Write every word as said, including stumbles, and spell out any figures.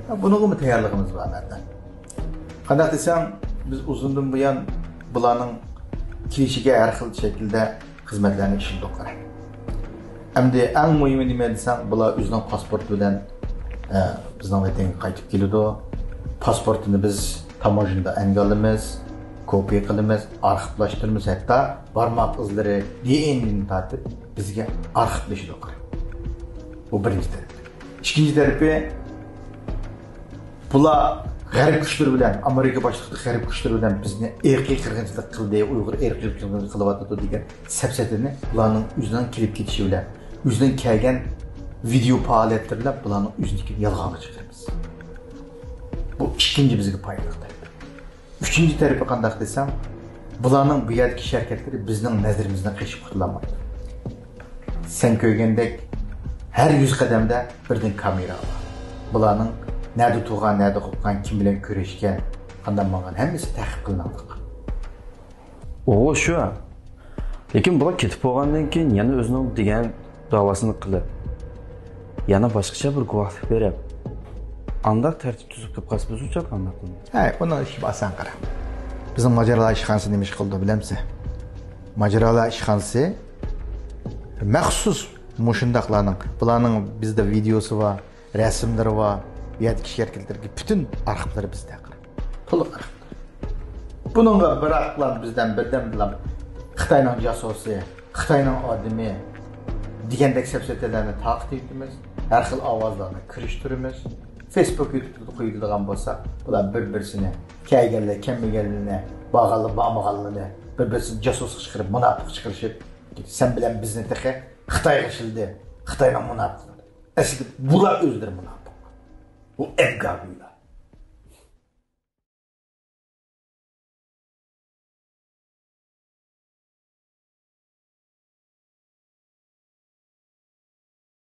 بۇنىڭغىمۇ تەييارلىقىمىز بار، ئەلۋەتتە. قانداق دېسەڭ، بىز ئۇزۇندىن بۇيان بۇلارنىڭ كېلىشىگە ھەر خىل شەكىلدە خىزمەتلەرنى ئىشلىدۇق. ئەمدى ئەڭ مۇھىمى نېمە دېسەڭ، بۇلار ئۆزىنىڭ پاسپورتى بىلەن، ئە، بىزنىڭ ۋەتەنگە قايتىپ كېلىدۇ. پاسپورتىنى بىز تاموژنىدا ئەنگە ئالىمىز، كوپىيە قىلىمىز، ئارخىپلاشتۇرىمىز، ھەتتا بارماق ئىزلىرى، دى ئېن ئېدىن تارتىپ بىزگە ئارخىپلىشىدۇ. بۇ بىرىنچى تەرىپى. ئىككىنچى تەرىپى، بۇلار غەرب كۈچلىرى بىلەن، ئامېرىكا باشلىقلىق غەرب كۈچلىرى بىلەن بىزنى ئىرقىي قىرغىنچىلىق قىلدى، ئۇيغۇر ئىرقىي قىرغىنچىلىق قىلىۋاتىدۇ دېگەن سەپسەتىنى بۇلارنىڭ ئۆزىنىڭ كېلىپ كېتىشى بىلەن، ئۆزىنىڭ كەلگەن ۋىدېو پائالىيەتلىرى بىلەن بۇلارنىڭ ئۆزىنىڭكىنى يالغانغا چىقىرىمىز. بۇ ئىككىنچى بىزگە پايدىلىق تەرىپى. ئۈچىنچى تەرىپى قانداق دېسەڭ، بۇلارنىڭ بۇ يەردىكى شىركەتلىرى بىزنىڭ نەزىرىمىزدىن قېچىپ قۇتۇلالمايدۇ. سەن كۆرگەندەك، ھەر يۈز قەدەمدە بىردىن كامېرا بار. بۇلارنىڭ نەدە تۇرغان، نەدە قوپقان، كىم بىلەن كۆرۈشكەن، قانداق ماڭغان، ھەممىسى تەقىب قىلىنىدۇ. ئۇ شۇ. لېكىن بۇلار كېتىپ بولغاندىن كېيىن يەنە ئۆزىنىڭ دېگەن داۋاسىنى قىلىپ، يەنە باشقىچە بىر گۇۋاھلىق بېرىپ، ئانداق تەرتىپ تۈزۈپ قىلىپ قالسا، بىز ئۇچاپ قانداق قىلىمىز؟ ھەي، ئۇنىڭ ئىشى ئاسان قارا. بىزنىڭ ماجىرالار ئىشخانىسى نېمە ئىش قىلىدۇ، بىلەمسىز؟ ماجىرالار ئىشخانىسى مەخسۇس مۇشۇنداقلارنىڭ، بۇلارنىڭ بىزدە ۋىدېوسى بار، رەسىملىرى بار، بۇ يەردىكى شىركەتلەرگە پۈتۈن ئارخىپلىرى بىزدە قارا. تولۇق ئارخىپلار. بۇنىڭغا بىراقلا بىزدىن بىردەمدىلا خىتاينىڭ جاسۇسى، خىتاينىڭ ئادىمى دېگەندەك سەپسەتىلەرنى تارقىتىۋېتىمىز، ھەر خىل ئاۋازلارنى كىرىشتۈرىمىز. فېيسبۇك، يۇتۇبتا قويۇۋېتىدىغان بولساق، بۇلار بىر-بىرسىنى، كەلگەنلەر، كەلمىگەنلىرىنى، بارغانلار، بارمىغانلىرىنى بىر-بىرسىنى جاسۇسقا چىقىرىپ، مۇناپىققا چىقىرىشىپ، سەن بىلەن بىزنى تېخى خىتايغا ئىشلىدى، خىتاينىڭ مۇناپىقلىرى. ئەسلىدە بۇلار ئۆزلىرى مۇناپىق. بۇ ئەبگاھۇيلار.